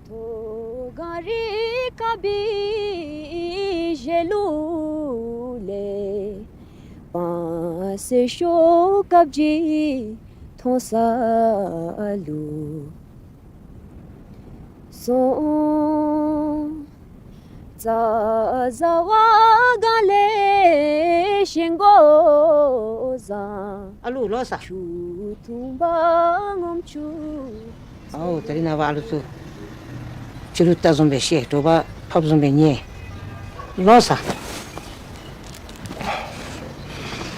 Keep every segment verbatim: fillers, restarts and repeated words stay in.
ཐོ་ག་རི་ཀ་བི་ཞེ་ལུ་ལེ། པང་སེ་ཤོ་ཀབ་ཇི་ཐོང་ས་ལུ། སོང་། ཙ་ཟ་བ་ག་ལེ་ཤེང་གོ་ཟང་། ཨ་ལུ་ལོ་ས། ཆུ་ཐུང་པ་ངོམ་ཆུ། ཨའོ་དེ་རིང་ན་བ་ཨ་ལུ་ཚུ། ཆུ་ལུ་རྟ་བཟུང་བའི་ཤེ་གྲོ་པ་ཕབ་བཟུང་བའི་ཉེ། ལོ་ས།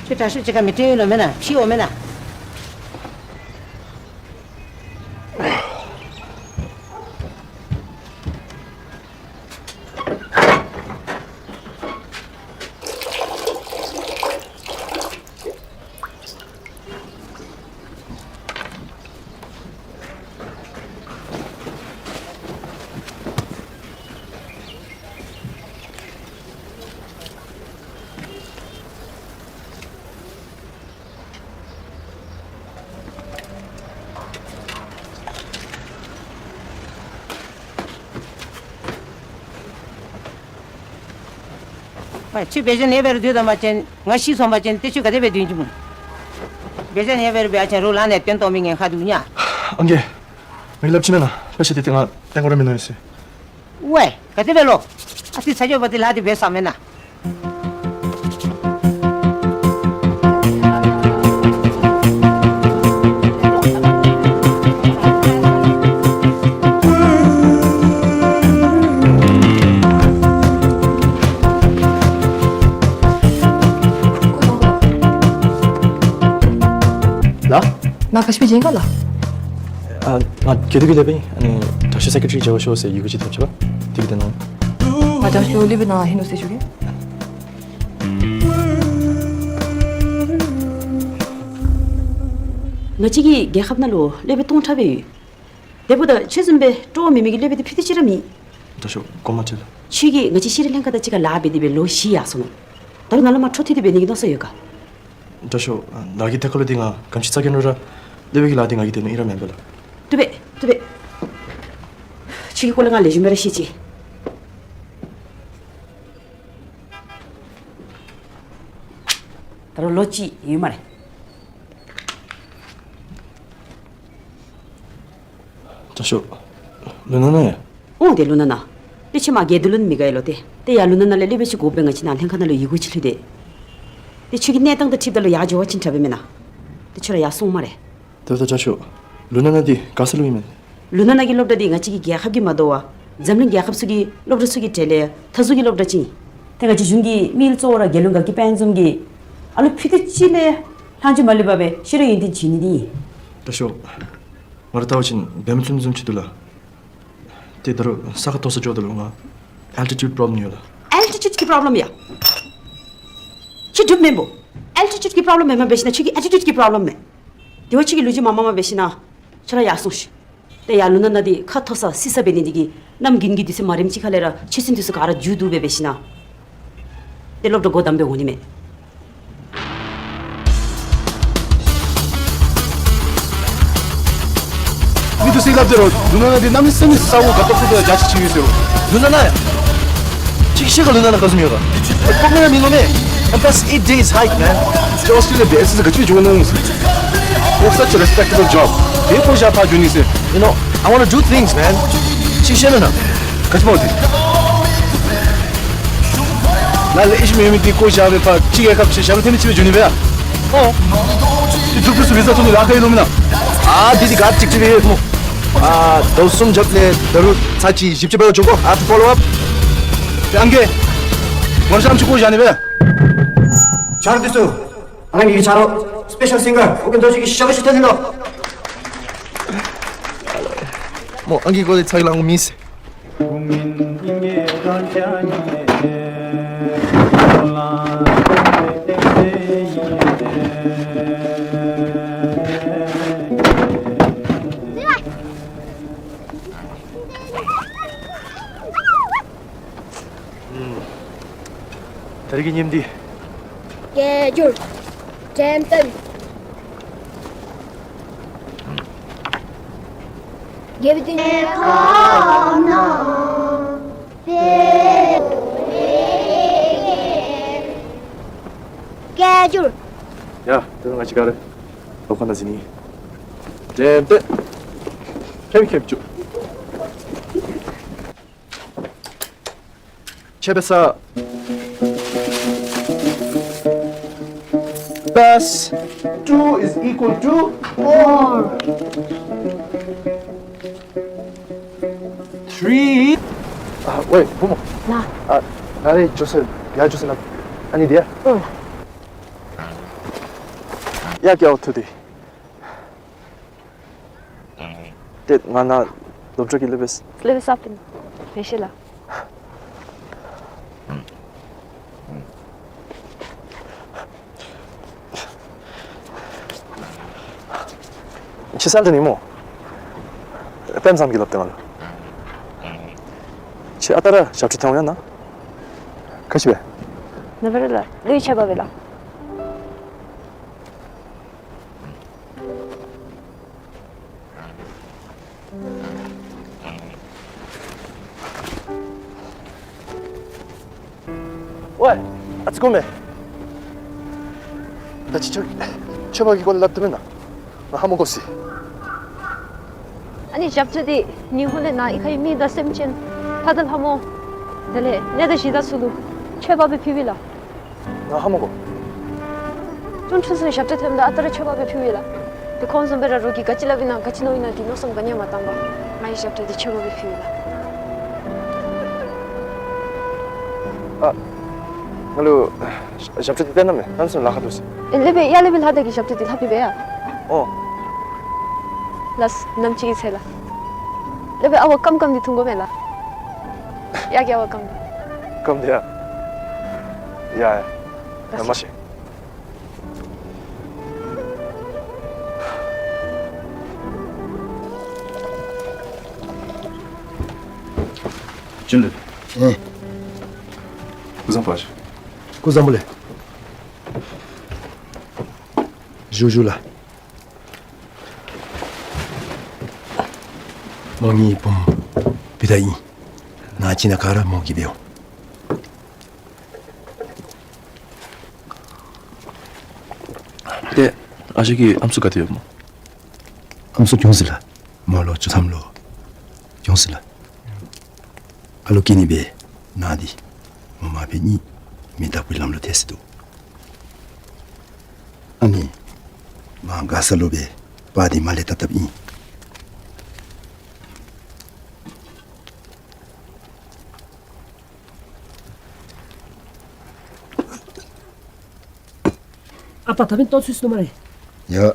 ཁྱོད་དྲག་ཤུགས་ཅི་ག་མི་སྤྲད་ཡོད་ལོ་མེད་ན་ཕྱི་འོ་མེད་ན། ཨ། ཁྱོད་བེ་ཅན་ནེ་བེ་རུ་དུས་དང་མ་ཅན་ང་ཤི་སོང་པ་ཅན་ཏེ་ཆུ་ག་དེ་བེ་དུས་ཀྱི་མོ། བེ་ཅན་ནེ་བེ་རུ་བེ་ཅན་རུ་ལ་ནེ་ཏེན་ཏོ་མི་ངན་ཁ་དུ་ཉ། ཨང་ཀེ། མིག་ལབ་ཅི་མེད་ན་ཕ་ཤི་དེ་ཏེ་ང་ཏེང་གོ་ར་མི་ནོ་ཡོད་སི། ཝེ། ག་དེ་བེ་ལོ། ཨ་ཏི་ཚ་ཅོ་བ་ཏི་ལ་དི་བེ་ས་མེ་ན། ལ། ང་ཁ་ཤི་པི་ཇེན་ག་ལ། ཨ། ང་གེ་དུ་གི་ལེ་པི་ཨ་ནི་དྲག་ཤོས་སེ་ཀེ་ཏྲི་ཇོ་ཤོ་སེ་ཡི་གུ་ཅི་ཐོབ་ཆེ་བ་དེ་གི་དེ་ནང་། ང་དྲག་ཤོས་ལེ་པི་ན་ཧི་ནུ་སེ་ཞུ་གི། ང་གཅིག་གི་རྒྱལ་ཁབ་ནང་ལོ་ཀླད་པའི་སྟོང་ཕྲག་བས་ཡོད། དེ་བོ་ད་ཆེ་ཟིན་པའི་སྤྲོ་བ་མེད་མི་གི་ཀླད་པའི་དེ་ཕི་དེ་ཅི་ར་མི། ད་ཤོ་གོ་མ་ཁྲེལ། ཆོས་ཀྱི་ང་ཅི་ཤི་རི་ལན་ཀ་ད་ཅི་ག་ལ་བེ་དེ་བེ་ལོ་ཤི་ཡ་སོང་ནོ། ད་རུ་ན་ལ་མ་འཕྲོ་ཐི་དེ་བེ་ནི་གི་ནོ་ས་ཡོད་ག། ད་ཤོ་ལ་གི་ཐ་ཁ་ལོ་དེ་ང་གམ་ཆི་ཚ་གི་ནོ་ར་ཀླད་པའི་གི་ལ་དེ་ང་གི་དེ་ནི་ཨི་ར་མེན་པ་ལ། ཏུ་བེ་ཏུ་བེ། ཆོས་ཀྱི་ཀོ་ལ་ང་ལེ་ཞུ་མེ་ར་ཤི་ཅི། ད་རུ་ལོ་ཅི་ཡོད་མ་རེད། ད་ཤོ། ལུ་ན་ན་ཡ། ཨོ་དེ་ལུ་ན་ན། དེ་ཕྱི་མ་གེ་དུ་ལུན་མི་ག་ཡ་ལོ་དེ། དེ་ཡ་ལུ་ན་ན་ལེ་ལེ་བེ་ཆི་གོ་བེ་ང་ཅི་ན་ལྷན་ཁ་ན་ལོ་ཡི་གུ་ཆི་ལྷུ་དེ། དེ་ཆུ་གི་གནས་སྟངས་དང་ཁྲིབ་ད་ལོ་ཡ་ཇོ་བ་ཆིན་ཁྲ་བེ་མེ་ན། དེ་ཆུ་ར་ཡ་སོང་མ་རེད། དེ་ད་ད་ཤོ། ལུ་ན་ན་དེ་ག་ས་ལུ་ཡིན་མེད། ལུ་ན་ན་གི་སློབ་གྲྭ་དེ་ང་ཅི་གི་རྒྱལ་ཁབ་ཀྱི་མ་དོ་བ། འཛམ་གླིང་རྒྱལ་ཁབ་སུ་གི་སློབ་གྲྭ་སུ་གི་གྲལ་ལས་ཐ་སུ་གི་སློབ་གྲྭ་ཅིང་། དེ་ང་ཅི་གཞུང་གི་མིལ་གཙོ་བོ་ར་རྒྱལ་ལུང་ག་གི་པན་ཛུམ་གི། ཨ་ལུ་ཕི་དེ་ཅི་ལས། ལྷང་ཅི་མ་ལུས་པ་བས་ཤི་ར་ཡིན་དེ་ཇི་ནི་དེ་ཡིན། ད་ཤོ། ང་ར་ལྟ་བ་ཅིན་བེམ་ཚུན་ཛུམ་ཆི་དུ་ལ། དེ་ད་རུ་ས་ཁ་ཐོ་ས་ཅོ་ད་ལུ་ང་། ཨལ་ཊི་ཊུཌ་པྲོབ་ལེམ་ཡོད་ལ། ཨལ་ཊི་ཊུཌ་གི་པྲོབ་ལེམ་ཡ། ཁྱི་སྒྲུབ་མེན་པོ། ཨལ་ཊི་ཊུཌ་གི་པྲོབ་ལེམ་མེན་མ་བེ་ཤི་ན་ཁྱི་གི་ཨེ་ཊི་ཊུཌ་གི་པྲོབ་ལེམ་མེ། དེ་བ་ཁྱི་གི་ལུ་ཅི་མ་མ་མ་བེ་ཤི་ན། ཁྱི་ར་ཡ་སོང་ཤི། དེ་ཡ་ལུ་ན་ན་དེ་ཁ་ཐོ་ས་སི་ས་བེ་ནི་དེ་གི་ནམ་གིན་གི་དུས་སི་མ་རིམ་ཅི་ཁ་ལེ་ར་ཆི་སིན་དུས་སི་ག་ར་ཇུ་དུ་བེ་བེ་ཤི་ན། དེ་སློབ་གྲྭ་སྒོ་དམ་པེ་འོང་ནི་མེད། མི་དུ་སི་ལབ་དེ་རོ། ལུ་ན་ན་དེ་ནམ་སེ་ནི་ས་འོ་ག་ཏོ་ཏོ་ཏོ་ཡ་ཇ་ཆི་ཆི་ཡོད་ཟེར་རོ། ལུ་ན་ན་ཡ། ཅིག་ཤེས་ག་ལུ་ན་ན་ག་སུམ་ཡོད་ག། ཨ་ཏོག་ན་མི་ནོ་མེ། And plus eight days hike, man. ཇོ་ཨོ་སི་ཊི་རེ་ལི་ཡ་བེ་སི་ག་ཅི་ཇོ་ནོ་ངུ་སི། Work such a respectable job. དེ་ཁོ་ཞ་ཕ་ཇོ་ནི་སི། You know, I wanna do things, man. ཅིག་ཤེས་ན་ན། ག་ཅི་མོ་དེ། ང་ལས་ཨེ་ཤི་མེ་མི་དེ་ཀོ་ཞབས་རེ་ཕ་གཅིག་ཡ་ཁབ་ཆེ་ཞབས་རེ་ཐེ་མི་ཆི་བའི་ཇུ་ནི་བེ་ཡ། ཨོ། དེ་ཐུབ་ཐུབ་སུ་བི་ས་ཐུབ་ནི་ལ་ཁ་ཡི་ལོ་མི་ན། ཨ་དེ་དེ་ག་གཅིག་གཅིག་རེ་ཡོད་མོ། ཨ་ཟླ་གསུམ་རྒྱབ་ལས་ད་རུ་ཚ་ཅི་ཞིབ་ཅི་བེ་ལ་ཇོ་གོ་ཨ་ཐུ་ཕོ་ལོ་ཨབ། དེ་ཨང་ཀེ། ངོར་ཤམ་ཆུ་ཀོ་ཞ་ནི་བེ་ཡ། ཆར་དུ་སུ། ཨ་རང་གི་ཆ་རོགས་སི་པེ་ཤལ་སིང་གར་ཨོ་ཀེ་རྡོ་རྗེ་གི་ཞབས་ཕྱི་ཐོན་ནི་ལོ། མོ་ཨང་ཀི་ཀོ་ལེ་ཚ་གི་ལང་མིས། དེ་རིང་གི་ཉིན་འདི། སྐད་སྒྱུར། དྲན་རྟེན། སྐད་སྒྱུར། ཡ། དེ་ང་ཅི་ག་རེ། ལོ་ཁ་ན་ཟིན་ནི། དྲན་ཏེ། ཁེབ་ཁེབ་བཅུ། ཆེ་བེ་ས། Plus two is equal to four. Three. ཨ། ཝེ། བུ་མོ། ན། ཨ། ང་རེ་ཇོ་སེ། ཡ། ཇོ་སེ་ན། ཨ་ནི་དེ། ཨུ། ཡ། ཀྱའོ་ཐུ་དེ། དེ་ང་ན་སློབ་གྲྭ་གི་སློབ་དཔོན། སློབ་དཔོན་གསར་པ་ཡིན། བེ་ཤེ་ལ། ཁྱི་སང་དྲི་ནི་མོ། དཔེ་མཚམས་ཀྱི་སློབ་དེ་ང་ལ། ཁྱི་ཨ་ཏ་ར་ཞབས་ཁྲི་ཐོང་ཡ་ན། ཁ་ཤི་བས། ན་བ་ར་ལ་ལུས་ཆད་པ་བས་ལ། ཝེ། ཨ་ཙི་ཀོ་མེ། ད་ཅི་ཆོས་ཆོས་པ་གི་སྐོར་ལབ་ཐུབ་མེད་ན། ང་ཧ་མོ་གོ་སི། ཨ་ནི་ཞབས་ཁྲ་དེ་ཉི་ཧོང་ལས་ན་ཨི་ཁ་ཡི་མི་དང་སེམས་ཅན་ཕ་དང་ལྷ་མོ། དེ་ལས་གནས་དང་གཞི་བདག་སུ་ལུ་ཆོས་པ་བས་ཕུལ་བས་ལ། ང་ཧ་མ་གོ། ཅུང་ཁྲུ་སུ་ཞབས་ཁྲ་ཐོན་ད་ཨ་ཏ་ར་ཆོས་པ་བས་ཕུལ་བས་ལ། དེ་ཁོང་བཟུམ་པའི་ར་རུ་གི་ག་ཅི་ལབ་ཡིན་ན་ག་ཅི་ནོ་ཡིན་ན་དེ་མནོ་བསམ་ག་ཉེ་མ་བཏང་པ། ང་ཡི་ཞབས་ཁྲ་དེ་ཆོས་པ་བས་ཕུལ་བས་ལ། ཨ། ང་ལུ་ཞབས་ཁྲ་དེ་བསྟན་ན་མེད་ནམ་སུ་ལ་ཁ་དུ་སི། ཨེ་ལེ་བས་ཡ་ལེ་བས་ལྷ་དེ་གི་ཞབས་ཁྲ་དེ་ལྷ་བས་བས་ཡ། ཨོ། ལ་སུ་ནམ་ཅིག་གི་ཚེ་ལ། ལེ་བས་ཨ་བ་ཀམ་ཀམ་དེ་ཐུང་གོ་མེད་ལ། ཡ་གི་ཨ་བ་ཀམ་དེ། ཀམ་དེ་ཡ། ཡ་ཡ། ལ་སུ། ཡ་མ་ཤེས། ཅི་འདྲ། ཨེ། སྐུ་གཟུགས་བཟང་པོ། སྐུ་གཟུགས་བཟང་པོ་ལེ། བཞུགས་བཞུགས་ལ། མོ་ངའི་བུ་མོ་བི་ད་ཡིན། ན་ཅི་ན་ག་ར་མོ་གི་བེའོ། དེ་ཨ་ཞེ་གི་ཨམ་སྲུ་ག་དེ་ཡོད་མོ། ཨམ་སྲུ་གྱོང་སི་ལ། མོ་ལོ་བཅུ་ཐམ་ལོ། གྱོང་སི་ལ། ཨ་ལོ་ཀི་ནི་བེ། ན་དི། མོ་མ་བེ་གཉིས། མི་དག་པའི་ལམ་ལོ་ཐེ་སི་དུ། ཨ་ནི། མ་ག་ས་ལོ་བེ། པ་དི་མ་ལེ་ཏབ་ཏབ་ཨིན། ཨ་ཕ་ད་ཕན་ཏོ་ཚུལ་སུ་མ་རེད། ཡ།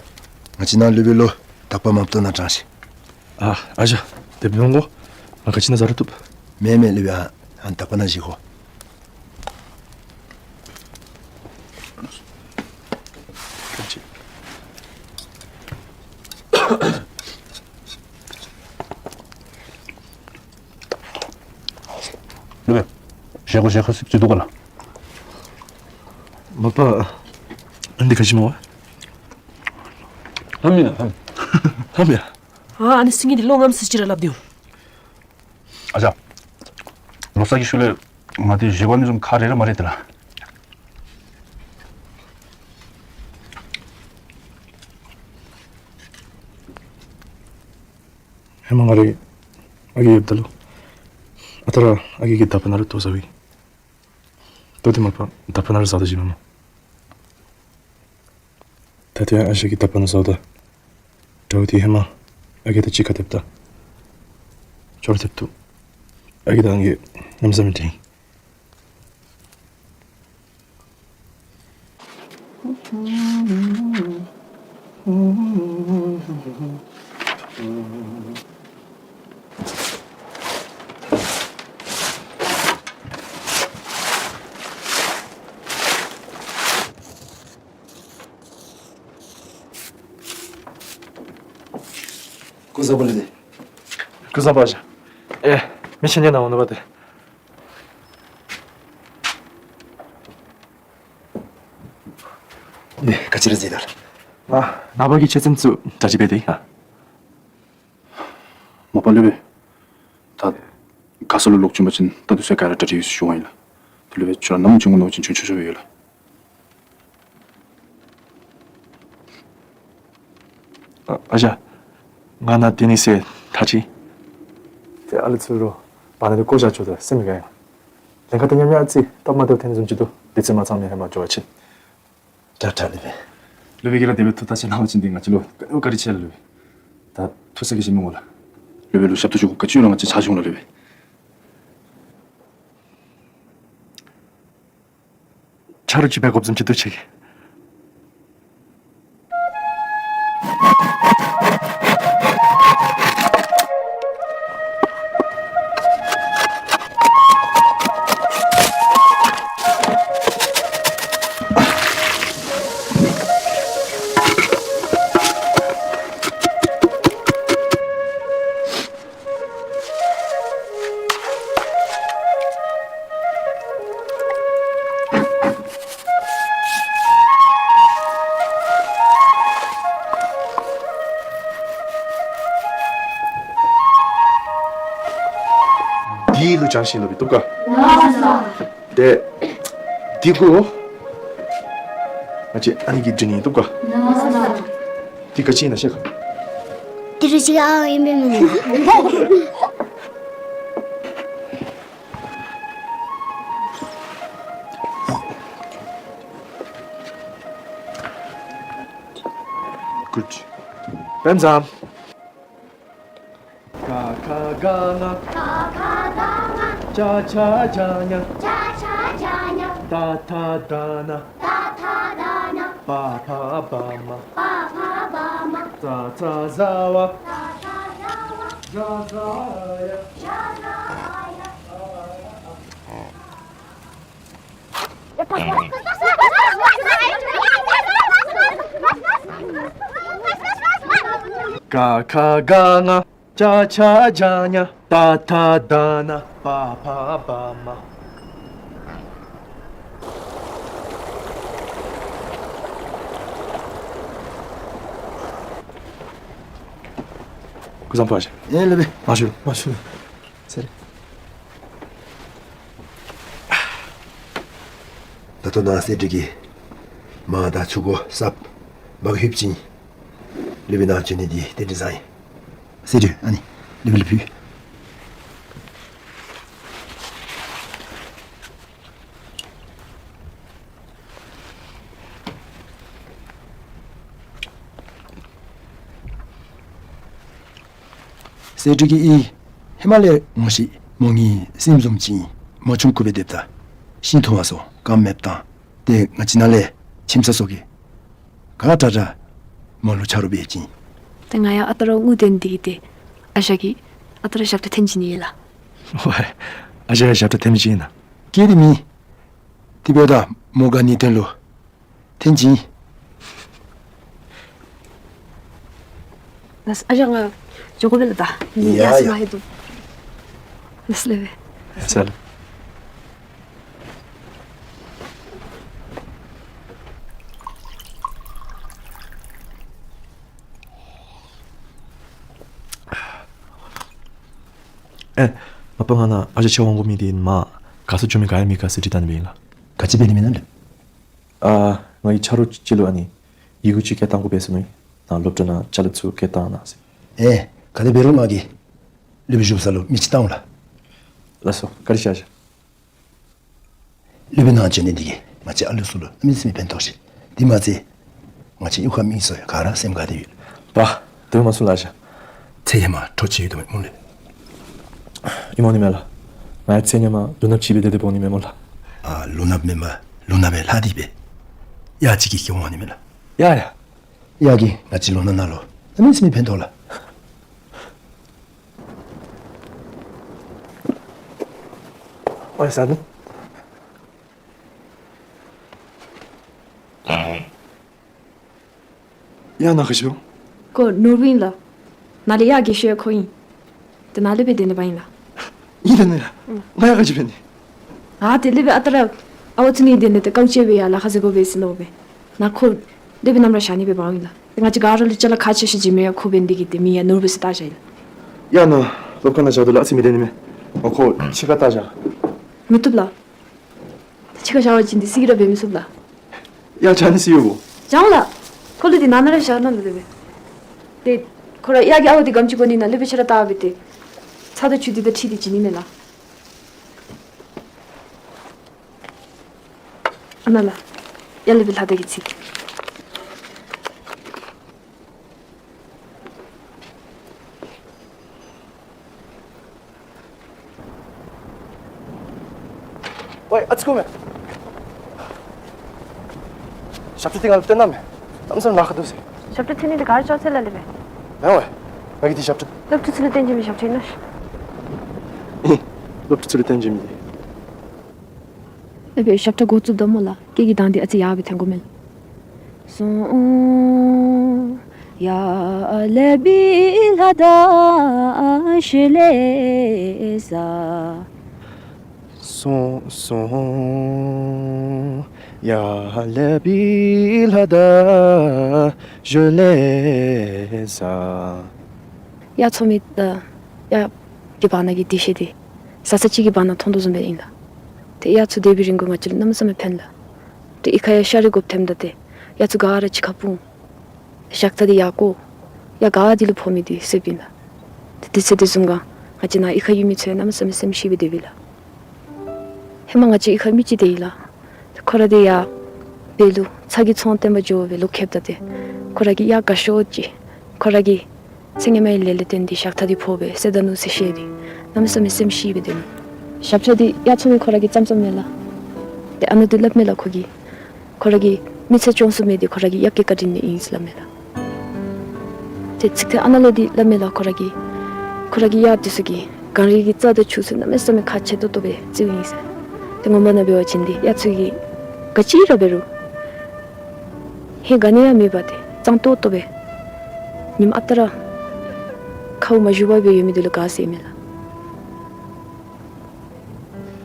ང་ཅི་ན་ལུས་པའི་ལོ། དག་པ་མ་བཏོན་ན་དྲང་ཞིག་ཨ། ཨ་ཞ། དེ་བུ་མོ་གོ། ང་ག་ཅི་ན་ཟ་རུ་ཐུབ། མེ་མེ་ལུས་པའི་ཨ། ཨ་དག་པ་ན་ཞིག་ཧོ། ལུས་པའི། ཞེ་གོ་ཞེ་ཁ་སིག་ཅི་འདུག་ག་ལ། མ་པ། ཨ་འདི་ག་ཅི་མོ། ཧམ་ཡ་ཧམ། ཧམ་ཡ། ཨ་ཨ་ནི་སིང་གེ་འདི་ལོ་ངམ་སི་ཅི་ར་ལབ་དེའོ། ཨ་ཅག་ལོ་གསར་གྱི་ཤུལ་ལས་ང་དེ་བཞི་པ་ནི་རུམ་ཁ་རེ་རེ་མ་རེད་དེ་ལ། ཧེ་མ་ང་རེ་ཨ་གི་ཡོད་ད་ལོ། ཨ་ཏ་ར་ཨ་གི་གི་ད་པ་ན་རུ་ཏོ་ཟ་བི། ཏོ་དེ་མ་པ་ད་པ་ན་རུ་ཟ་ད་ཞི་མ་མོ། ད་ལྟའི་ཨ་ཞེ་གི་ད་པ་ན་ཟ་ད། དྲ་བ་དེ་ཧེ་མ་ཨ་གི་ད་ཅི་ཁ་དེབ་ད། ཅོར་དེབ་ཏུ། ཨ་གི་ད་ཨ་གི་ནམ་ས་མི་དྲིང་། ཀུ་ཟ་པ་ལི་དེ། ཀུ་ཟ་པ་ཞ། ཨེ། མི་ཆེན་ཉན་ན་འོ་ནུ་བ་དེ། ཨེ། ག་ཅི་རེད་ཟེར་ད། ང་ནང་པ་གི་ཆོས་ཚན་ཚུ་འདྲ་ཅི་བས་དེ་ཨ། མ་པ་སློབ་དཔོན། ད། ག་ས་ལ་ལོག་བྱུང་པ་ཅིན་ད་དུས་ཚོད་ག་རེ་གྲ་སྒྲིག་ཡོད་ཞུ་བ་ཡིན་ལ། ད་སློབ་དཔོན་ཁྱོད་རང་ནམ་བྱུང་གི་ནོ་ཅིན་བྱོན་ཆོག་ཆོག་ཡོད་ལ། ཨ་ཨ་ཞ། ང་ན་དེ་ནི་སེ་ཐ་ཅི། དེ་ཨ་ལི་ཚུ་རོ། བ་ན་དེ་ཀོ་ཞ་ཆོ་དེ་སེམས་མི་ག་ཡང་། ལན་ཁ་དེ་ཉམས་ཉམས་ཨ་ཙི་སྟབས་མ་བདེ་བ་ཐེན་ཙམ་ཅི་འདུག་དེ་ཚེ་མ་ཚང་མི་ཧེ་མ་འགྲོ་བ་ཆེ། ཏྲ་ཏྲ་ལེ་བེ། ལུ་བེ་གི་ར་དེ་བེ་ཐུ་ད་ཆེ་ནང་ལ་ཕྱིན་དེ་ང་ཅི་ལོ་ཀ་ནོ་ཀ་རི་ཆེ་ལུ་བེ། ད་ཐུ་ས་གི་ཞི་མི་ངོ་ལ། ལུ་བེ་ལུ་ཞབས་ཏུ་ཞུ་ག་ཅི་ཡོད་ལ་ང་ཅི་ཆ་བྱུང་ལ་ལུ་བེ། ཆ་རུ་ཅི་བེ་གོ་བཟུམ་ཅི་ཏུ་ཆེ་གི། འདིའི་ལུ་ཅང་ཤིང་ལུ་བི་ཏུབ་ཀ། དེ། འདི་གུ། ང་ཅི་ཨ་ནི་གི་འདྲི་ནི་ཏུབ་ཀ། འདི་ག་ཅི་ཡིན་ན་ཤེས་ག། དེ་རུ་ཅིག་ཨ་ཡིན་པའི་མིན་ན། Good. པན་ཙམ། ག་ཁ་ག་ང་། ག་ཁ་ག་ང་། ཅ་ཆ་ཇ་ཉ། ཅ་ཆ་ཇ་ཉ། ད་ཐ་ད་ན། ད་ཐ་ད་ན། པ་ཕ་བ་མ། པ་ཕ་བ་མ། ཙ་ཚ་ཟ་བ། ཙ་ཚ་ཟ་བ། ཞ་ཟ་ཡ། ཞ་ཟ་ཡ། ག་ཁ་ག་ང་། ཅ་ཆ་ཇ་ཉ། ད་ཐ་ད་ན། པ་ཕ་བ་མ། ཀུ་སམ་ཕ་ཞ། ཨེ་ལེ་བེ། མ་ཤུ། མ་ཤུ། ཟེར། ད་ལྟོ་ན་སེ་འགྲིག་གི། མ་ད་ཆུ་གོ་སབ། མ་གི་ཧིབ་ཅིང་། ལེ་བེ་ན་ཅི་ནི་དི་དེ་འདྲི་ཟ་ཡིན། སེ་འགྲིག་ཨ་ནི། ལེ་བེ་ལེ་བུ། སེ་འགྲིག་གི་ཨི། ཧི་མ་ལའི་ངོ་ཤེས་མོ་ངའི་སེམས་འཛོམས་ཅིང་མོ་ཆུང་ཁུ་བའི་སྡེབ་ད། ཤིང་ཐུང་བ་སོ་ཀམ་མེབ་དང་། དེ་ང་ཅི་ན་ལས་ཁྱིམ་ས་སོ་གི། ག་ཏྲ་ཏྲ། མོ་ལུ་ཆ་རུ་བེ་ཅིང་། དེ་ང་ཡང་ཨ་ཏ་རོ་ངུ་དེན་དི་གི་དེ། ཨ་ཞ་གི། ཨ་ཏ་ར་ཞབས་ཏ་ཐེན་ཅི་ནི་ཡེ་ལ། ཨ་ཞ་ཡ་ཞབས་ཏ་ཐེན་ཅི་ཡིན་ན། ཀེ་རི་མི། དེ་བེ་ད་མོ་ག་ནི་དེན་ལུ། ཐེན་ཅིང་། ལགས་ཨ་ཞང་ང་ཇོ་གོ་བེ་ལ་ད། ཡ་ཡ་སི་མ་ཧེ་དུ། ལགས་ལེ་བེ། ལགས་ལེ། ཨེ། མ་པ་ང་ན་ཨ་ཞ་ཆེ་ཝང་གོ་མི་དེ་ཡིན་མ། ག་ས་ཇོ་མི་ག་ཡ་མི་ག་སི་ཏི་ཏན་བེ་ཡིན་ལ། ག་ཅི་བེ་ནི་མི་ན་ལེ། ཨ། ང་ཡི་ཆ་རོགས་ཅི་ལོ་ཨ་ནི། ཡི་གུ་ཅི་སྐད་བཏང་གོ་བས་སི་ནོ་ཡི། ན་སློབ་གྲྭ་ན་ཅ་ལག་ཚུ་སྐད་བཏང་ན་སི། ཨེ། ག་དེ་བེ་རུ་མ་གི། ལུས་བཞུགས་ས་ལོ་མི་ཅི་བཏང་ལ། ལགས་སོ་ཀ་རི་ཤ་ཤ། ལུས་པའི་ནང་ཅི་ནི་འདི་གི་ང་ཅི་ཨ་ལུ་སུ་ལོ་མི་སི་མི་ཕན་ཐོགས་ཤི། འདི་མ་ཚེ། ང་ཅི་ཡུ་ཁ་མི་སོ་ཡ་ག་ར་སེམས་ག་དེ་ཡོད། པ། དེ་མ་སུ་ལ་ཤ། ཚེ་ཡེ་མ་ཁྲོ་ཆེ་ཡོད་དུ་མི་མོ་ལེ། ཡི་མོ་ནི་མེ་ལ། ང་ཡ་ཚེ་ཉེ་མ་ལུ་ནབ་ཆི་བི་དེ་དེ་པོ་ནི་མེ་མོ་ལ། ཨ་ལུ་ནབ་མེ་མ་ལུ་ནབ་མེ་ལྷ་དི་པེ། ཡ་ཅི་གི་སྐྱོང་བ་ནི་མེ་ལ། ཡ་ཡ། ཡ་གི་ང་ཅི་ལོ་ན་ན་ལོ་ན་མི་སི་མི་ཕན་ཐོགས་ལ། ཨོ་ཡ་ས་ནི། ཡ་ན་ཁ་ཤོ། ཁོ་ནོར་བུ་ཡིན་ལ། ན་ལེ་ཡ་གེ་ཤོ་ཡ་ཁོ་ཡིན། དེ་ན་ལེ་བེ་དེ་ནི་པ་ཡིན་ལ། ཡིན་དེ་ནི་ལ། ང་ཡ་ཁ་ཅི་བེ་ནི། ཨ་དེ་ལེ་བེ་ཨ་ཏ་ར། ཨ་བ་ཚི་ནི་དེ་ནི་དེ་ཀའུ་ཅེ་བེ་ཡ་ལ་ཁ་ཟེ་གོ་བེ་སི་ནོ་བེ། ན་ཁོ། ལེ་བེ་ནམ་ར་ཤ་ནི་བེ་པ་ཡིན་ལ། དེ་ང་ཅི་ག་ར་ལུ་ཅ་ལ་ཁ་ཆེ་ཤི་ཇི་མེ་ཡ་ཁོ་བེ་འདི་གི་དེ་མི་ཡ་ནོར་བུ་སི་ཏ་ཤ་ཡིན་ལ། ཡ་ན། སློབ་ཁང་ན་བཞག་དུས་ལ་ཨ་ཙི་མི་བདེ་ནི་མེད། ཨོ་ཁོ་ཕྱི་ཁ་ལྟ་བཞག་མི་ཐུབ་ལ། ད་ཕྱི་ཁ་བཞག་པ་ཅིག་འདི་སི་ཀི་ར་བེ་མི་སུབ་ལ། ཡ་ཇ་ནི་སི་ཡོད་གོ། ཇང་ལ། ཁོ་ལུ་འདི་ན་ན་ར་བཞག་ན་ལ་དེ་བེ། དེ། ཁོ་ར་ཡ་གི་ཨ་བ་དེ་གམ་ཅི་གོ་ནི་ན་ལེ་བེ་ཆ་ར་ལྟ་བེ་དེ། ཚ་དོ་ཆུ་དེ་ད་ཁྲི་དེ་ཅི་ནི་མེད་ལ། ཨ་ན་ལ། ཡ་ལེ་བེ་ལྷ་དེ་གི་ཚིག་ཝེ། ཨ་ཙི་ཁུ་མེ། ཞབས་ཕྲུག་དེ་ང་ལ་སྟོན་ན་མེ། ལམ་སང་ལ་ཁ་འདུག་ཟེར། ཞབས་ཕྲུག་ཚེ་ནི་དེ་གར་ཅོག་ཚེ་ལ་ལེ་བེ། མེ་ཝེ། ང་གི་དེ་ཞབས་ཕྲུག་སློབ་ཕྲུག་ཚུ་ལ་བསྟན་གྱི་མེ་ཞབས་ཕྲུག་ན། ཨེ། སློབ་ཕྲུག་ཚུ་ལ་བསྟན་གྱི་མེ་དེ། ཨེ་བེ་ཞབས་ཕྲུག་འགོ་བཙུགས་ད་མོ་ལ་སྐད་ཀྱི་གདངས་དེ་ཨ་ཙི་ཡག་བེ་ཐོན་གོ་མེ་ལ། སོང་། ཡ་ལེ་བི་ལྷ་དང་ཞི་ལེ་ས། སོང་སོང་། ཡ་ལེ་བི་ལྷ་དང་ཞི་ལེ་ས། ཡ་ཚོ་མི་ད། ཡ་གི་བར་ན་གི་དེ་ཤེས་དེ། ས་ས་གཅིག་གི་བར་ན་མཐོང་དུ་བཟུང་བས་ཡིན་ལ། དེ་ཡ་ཚོ་བསྡད་པའི་རིང་གི་ང་ཚོ་ལ་གནམ་མེད་ས་མེད་ཕན་ལ། དེ་ཨི་ཁ་ཡ་ཤ་རི་གོབ་ཐེམ་ད་དེ། ཡ་ཚོ་ག་ར་ཅི་ཁ་སྤུངས། ཞག་ཚ་དེ་ཡག་གོ། ཡ་ག་དེ་ལུ་ཕོ་མི་དེ་སེ་བིན་ལ། དེ་དེ་ཚེ་དེ་བཟུང་ག་ང་ཅི་ན་ཨི་ཁ་ཡུལ་མི་ཚོས་གནམ་མེད་ས་མེད་སེམས་ཤི་བའི་དེ་བི་ལ། ཧེ་མ་ང་ཅི་ཨི་ཁ་མི་ཅི་དེ་ཡི་ལ། ཁོ་ར་དེ་ཡ། བེ་ལུ་ཚ་གི་ཚོང་བསྟན་པ་ཇོ་བེ་ལུ་ཁེབ་ད་དེ། ཁོ་ར་གི་ཡ་ག་ཤོ་ཅི། ཁོ་ར་གི། ཚེ་སྔ་མའི་ལས་ལས་བརྟེན་དེ་ཞག་ཚ་དེ་ཕོ་བེ་སེ་ད་ནུ་སེ་ཤེ་དེ། གནམ་མེད་ས་མེད་སེམས་ཤི་བའི་དེ་ལུ། ཞབས་ཕྲ་དེ་ཡ་ཚོ་མི་ཁོ་ར་གི་ཙམ་ཙམ་མེད་ལ། དེ་ཨ་ནུ་དེ་ལབ་མེད་ལ་ཁོ་གི། ཁོ་ར་གི་མི་ཚེ་སྐྱོང་སུ་མེད་དེ་ཁོ་ར་གི་ཡབ་ཀྱི་བཀའ་དྲིན་ནི་ཡིན་ལབ་མེད་ལ། དེ་ཚིག་དེ་ཨ་ན་ལེ་དེ་ལབ་མེད་ལ་ཁོ་ར་གི། ཁོ་ར་གི་ཡབ་དེ་ཚོ་གི་གངས་རི་གི་རྩྭ་དང་ཆུ་ཚོད་གནམ་མེད་ས་མེད་ཁ་ཆེ་ཏོག་ཏོ་བའི་རྩིའུ་ཡིན་ཟེར། དེ་ངོ་མ་ན་བེ་བ་ཆེན་དེ་ཡ་ཚོ་གི། ག་ཅི་ར་བེ་རུ། ཧེ་ག་ནི་ཡ་མེད་པ་དེ་གཙང་ཏོག་ཏོ་བའི། ཉིམ་ཨ་ཏ་ར། ཁའུ་མ་ཞུ་བ་བའི་ཡོད་མི་དེ་ལ་ག་ཟེར་མེད་ལ།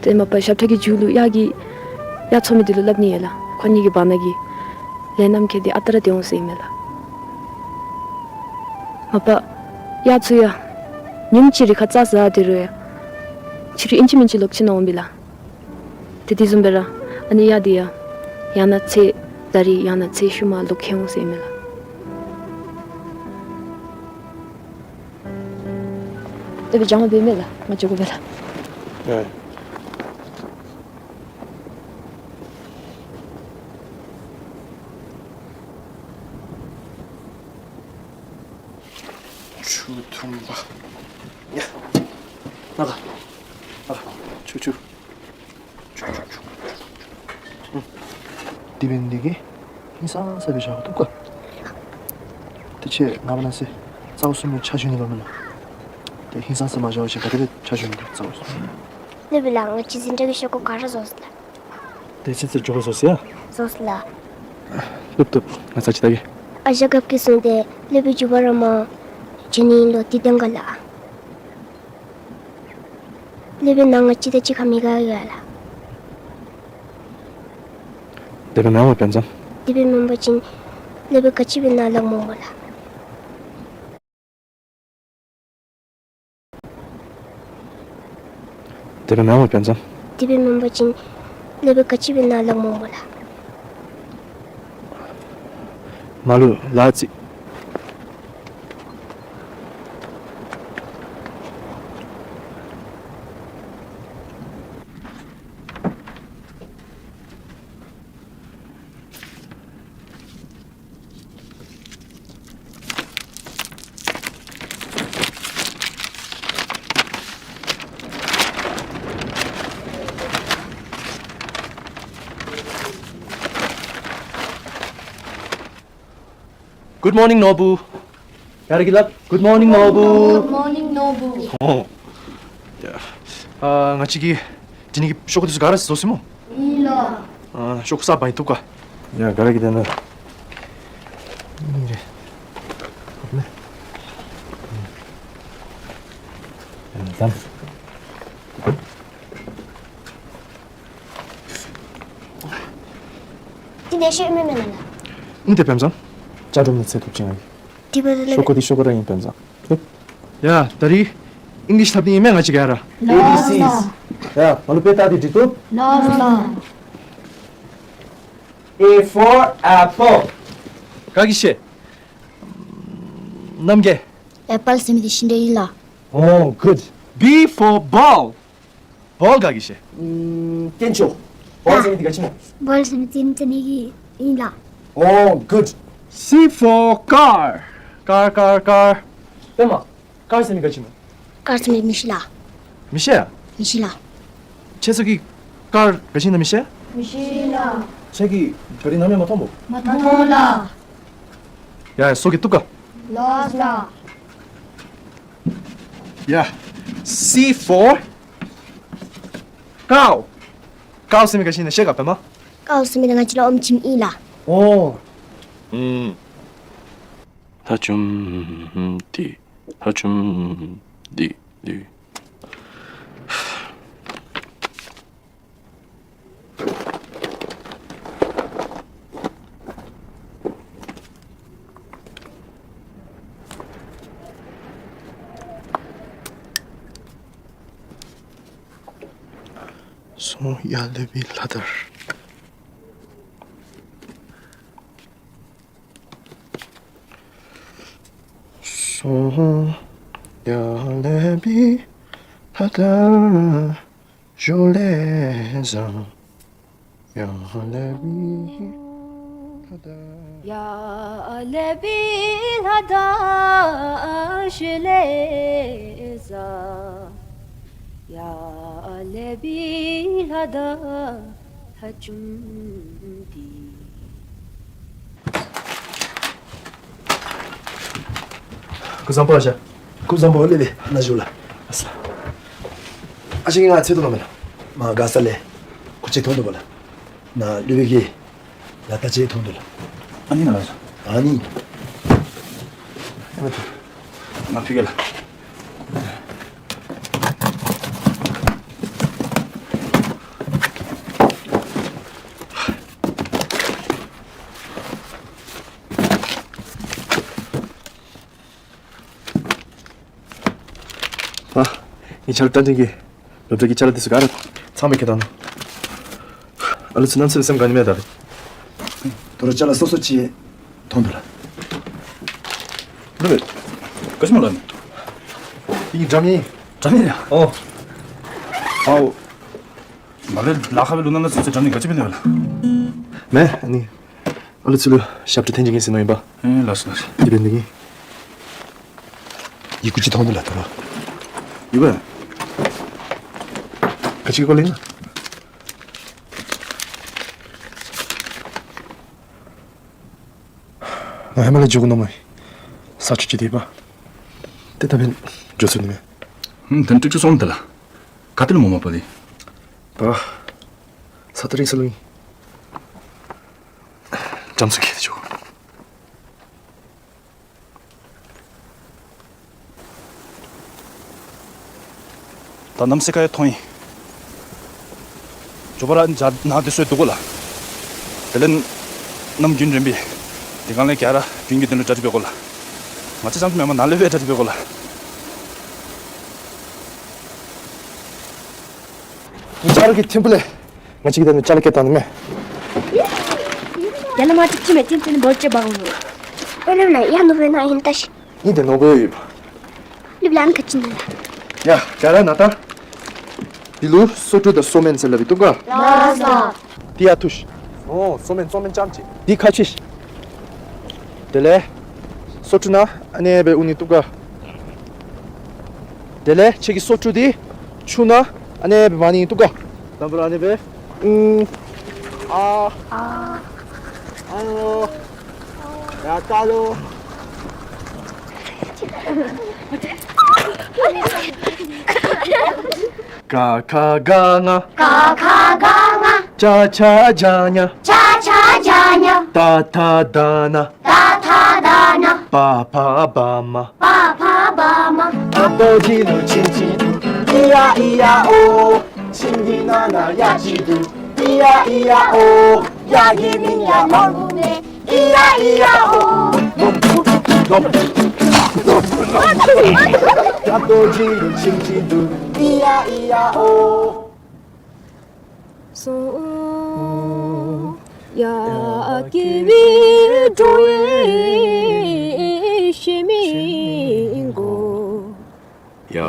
དེ་མ་པ་ཞབས་ཁྲ་གི་མཇུག་ལུ་ཡ་གི། ཡ་ཚོ་མི་དེ་ལུ་ལབ་ནི་ཡ་ལ་ཁོ་གཉིས་ཀྱི་བར་ན་གི། ལས་རྣམ་ཁྱེད་དེ་ཨ་ཏ་ར་དེ་འོང་ཟེར་མེད་ལ། མ་པ། ཡ་ཚོ་ཡ། ཉིན་གཅིག་རི་ཁ་རྩྭ་ཟ་དེ་རུ་ཡ། ཕྱི་རུ་ཨིན་ཅི་མིན་ཅི་ལོག་ཕྱི་ན་འོང་བི་ལ། དེ་དེ་བཟུམ་སྦེ་ར། ཨ་ནི་ཡ་དེ་ཡ། ཡང་ན་ཚེ། ད་རི་ཡང་ན་ཚེ་ཤུ་མ་ལོག་ཁྱེད་འོང་ཟེར་མེད་ལ། དེ་བས་ལྗང་བ་བེ་མེད་ལ་ང་ཅོ་གོ་བེ་ལ། ཡ། ཆུ་འཐུང་པ། ཡ། ན་ག་ན་ག་ཆུ་ཆུ། དེ་བས་འདི་གི་ཧིང་སང་ས་བའི་ཞག་ཐུག་ག་དེ་ཆེ་ང་མ་ན་སེ་རྩ་བ་སུ་མོ་ཆ་ཞུ་ནི་ལོ་མི་ལ། དེ་ཧིང་སང་ས་མ་ཞག་ཆེ་ག་དེ་བས་ཆ་ཞུ་ནི་རྩ་བ་སུ་མོ། ལེ་བི་ལ་ང་ཅི་ཟིན་འདྲ་གི་ཤོག་གོ་ག་ར་བཟོ་སི་ལ། དེ་ཚེ་ཚེ་འཇོག་པ་བཟོ་སི་ཡ། བཟོ་སི་ལ། ཏུབ་ཏུབ་ང་ཚ་ཅི་ད་གི་ཨ་ཞ་གབ་ཀི་སུན་ཏེ་ལེ་བི་ཇུ་བ་ར་མ་ཇི་ནི་ལོ་ཏི་དང་ག་ལ། ལེ་བི་ནང་ང་ཅི་ད་ཅི་ཁ་མི་ག་ཡ་ལ། དེ་བས་མེད་མོ་བན་ཙམ། དེ་བས་མེན་པ་ཅིན། ལེ་བི་ག་ཅི་བས་ན་ལག་མོ་མོ་ལ། དེ་བས་མེན་པ་བན་ཙམ། དེ་བས་མེན་པ་ཅིན། ལེ་བི་ག་ཅི་བས་ན་ལག་མོ་མོ་ལ། མ་ལུ་ལ་ཙི། Good morning ནོར་བུ། ཡ་ར་གི་ལབ། Good morning ནོར་བུ། Good morning ནོར་བུ། ཨོ། ཡ། ཨ། ང་ཅིག་གི་དེ་ནི་ཤོག་གུ་དེ་ཚོ་ག་ར་བཟོ་སི་མོ། ཡིན་ལ། ཨ། ཤོག་གུ་ས་བ་ཡིན་ཐུབ་ག་ཡ་ག་ར་གི་དེ་ན། ཡིན་རེད། ཧོབ་ནས། ཡ་ལམ། དེ་ནས་ཤོད་མེད་མེད་ལ་ལ། ཨིན་དེ་བན་ཙམ། ཅ་སྒྲོམ་ནས་ཚེ་ཐུབ་ཅིང་ཨ་ཡི། དེ་བ་ལ་ལ། ཤོག་གུ་དེ་ཤོག་གུ་ར་ཡིན་བན་ཙམ། ཐུབ། ཡ། ད་རེས་ཨིང་ལིཤ་འཁྲབ་སྟེ་ཡིན་མེད། ང་གཅིག་ག་ར། ཨེ་བི་སི། ཡ། ང་ལོ་དཔེ་ལྟ་དེ་འགྲིག་འདུག་ལགས་ལགས། A for apple. ག་གི་ཤེས། རྣམ་རྒྱལ། Apple ཟེར་མི་དེ་ཤིང་འབྲས་ཡིན་ལགས། Oh, good. B for ball. Ball ག་གི་ཤེས། ཨུམ། སྐྱེན་ཆུང་། Ball ཟེར་མི་དེ་ག་ཅི་མོ། Ball ཟེར་མི་དེ་ནི་ཡིན་ལགས། Oh, good. C for car. Car, car, car. པད་མ། Car ཟེར་མི་ག་ཅི་མོ། Car ཟེར་མི་མི་ཤེས་ལགས། མི་ཤེས། མི་ཤེས་ལགས། ཁྱེད་ཚོ་གིས་car ག་ཅི་ཡིན་ན་མི་ཤེས། མི་ཤེས་ལགས། ཁྱེད་ཀྱིས་ག་རེ་ནམ་ཡང་མ་མཐོང་བོ། མ་མཐོང་ལགས། ཡ་ཡ། སོ་གི་གཏུབ་ག་ལགས་ལགས། ཡ། C for cow. Cow ཟེར་མི་ག་ཅི་ཡིན་ན་ཤེས་ག་པད་མ། Cow ཟེར་མི་དེ་ང་ཅི་ལ་ཨོམ་ཆིམ་ཨིན་ལགས། ཨོ། ཨུམ། ལྷ་ཆུམ་དི། ལྷ་ཆུམ་དི་དི། སོང་ཡ་ལེ་བི་ལྷ་དར། སོང་ཡ་ལེ་བི་ལྷ་དར། ཞོ་ལེ་ཟ། ཡ་ལེ་བི་ལྷ་དར། ཡ་ལེ་བི་ལྷ་དར་ཞོ་ལེ་ཟ། ཡ་ལེ་བི་ལྷ་དར་ལྷ་ཆུམ་དི། སྐུ་གཟུགས་བཟང་པོ་ཨ་ཞང་། སྐུ་གཟུགས་བཟང་པོ། ལེ་བི་ན་ཞུ་ལ། ཨ་ས། ཨ་ཞང་གིས་ང་ཚེ་ཐོག་ལ་མེད་ལ། མ་དགའ་ས་ལེ། ཁུ་ཆེ་ཐོང་དུ་བ་ལ། ན་ལེ་བི་གི་ལ་ད་ཆེ་ཐོང་དུ་ལ། ཨ་ནི་ན་ལ་ས། ཨ་ནི། ཨ་མ་ཐུ། ང་ཕི་གེ་ལ། ཨ། ངའི་ཆ་ལ་ཏན་ཏན་གྱི་སློབ་གྲྭ་གི་ཅ་ལག་དེ་ཚོ་ག་རེ་ཚང་མས་ཁྱེར་བཏང་ནོ། ཨ་ལུ་ཚོ་གནམ་སེར་སེམས་དགའ་ནི་མེད་ད་རེད། དོ་རུ་ཅ་ལག་སོ་སོ་ཅི་ཐོང་དུ་ལ། ལུ་བེ། ག་ཤི་མ་ལ་ནི། ཡིན་འདྲ་མིན། འདྲ་མིན་ཡ། ཨོ། ཨའོ། མ་ལེ་ལ་ཁ་བའི་ལུ་ན་ན་སོ་སོ་འདྲ་མིན་ག་ཅི་བེ་ནི་བེ་ལ། མེ་ཨ་ནི། ཨ་ལུ་ཚུ་ལུ་ཞབས་བྲོ་འཐེན་བྱེད་མཁན་ཟེར་ནོ་ཡིན་པ། ཨེ་ལགས་སོ་ལགས་སོ། འདི་བས་འདི་གིན། ཡི་གུ་ཅི་མཐོང་འདུག་ལ་དོ་རོ། ཡི་གུ་ཡ། ག་ཅི་གི་སྐོར་ལ་ཡིན་ན། ང་ཧེ་མ་ལ་འཇུག་ནོ་མ་ཡིན། ས་ཆུ་ཅི་དེ་པ། དེ་ལྟ་བུའི་འཇོ་ཚོད་ནི་མེད། ཧུམ། དོན་ཏིག་ཅུ་སོང་དེ་ལ། ག་ཏེ་ལ་མོ་མ་པོ་དེ། པ། ས་ཏ་རིག་ས་ལུ་ཡིན། འགྲམ་ཚུ་ཁྱེར་ཏེ་འཇུག། ད་གནམ་སེར་ཁ་ཡ་ཐོང་ཡིན། ཇོ་པ་ར་འཇའ་ནག་དེ་སོས་འདུག་གོ་ལ། དེ་ལས་གནམ་རྒྱུན་རིམ་པས། དེ་གང་ལས་ག་ར་རྒྱུན་གྱི་དོན་ལ་གྲ་སྒྲིག་པའི་གོ་ལ། ང་ཚོ་ཙམ་དུ་མེད་མ་ནང་ལས་བས་གྲ་སྒྲིག་པའི་གོ་ལ། ངའི་ཆ་རོགས་ཀྱི་ཐིམ་ཕུ་ལས། ང་གཅིག་དེ་ནས་ཅ་ལག་སྐད་བཏང་ནི་མེད། ཡ་ལ་མ་གཅིག་ཅི་མེད་ཅིན་ཅིན་འབོར་ཅེ་བག་འོང་། ཨོ་ལེ་ལ་ཡ་ནོ་བོད་ན་ཡིན་ད་ཤི། ཡིན་དེ་ནོ་བོད་ཡོད་པ། ལུབ་ལན་ཁ་ཅི་ན་ལ། ཡ་ག་ར་ན་ད། འདི་ལུ་སོ་ཀྲུ་དང་སོ་མེན་ཟེར་ལ་བི་ཏུ་ག་ལ་ས། དེ་ཡ་ཐུ་ཤི། ཨོ་སོ་མེན་སོ་མེན་ཅམ་ཅི། འདི་ཁ་ཕྱི་ཤི། དེ་ལས། སོ་ཀྲུ་ན་ཨ་ནེ་བེ་ཨུ་ནི་ཏུ་ག་དེ་ལས་ཁྱེད་ཀྱི་སོ་ཀྲུ་དེ་ཆུ་ན་ཨ་ནེ་བེ་མ་ནི་ཏུ་ག་དམ་པར་ཨ་ནེ་བེ་ཨུ་ཨ་ཨ་ལོ་ཡ་ཀ་ལོ། ཀ་ཁ་ག་ང་། ཀ་ཁ་ག་ང་། ཅ་ཆ་ཇ་ཉ། ཅ་ཆ་ཇ་ཉ། ཏ་ཐ་ད་ན། ཏ་ཐ་ད་ན། པ་ཕ་བ་མ། པ་ཕ་བ་མ། ཨ་པོ་ཇི་ལུ་ཆི་ཆི་དུ། ཨི་ཡ་ཨི་ཡ་ཨོ། ཆིང་གི་ན་ན་ཡ་ཅི་དུ། ཨི་ཡ་ཨི་ཡ་ཨོ། ཡ་གི་མིང་ཡ་མོ་རུ་ནེ། ཨི་ཡ་ཨི་ཡ་ཨོ། ཨ་ཏོ་ཅི་རུ་ཆིང་ཆིང་དུ་ཨི་ཡ་ཨི་ཡ་ཨོ། སོང་། ཡ་ཀི་བི་འགྲོ་ཡེ་ཤེ་མི་གོ། ཡ་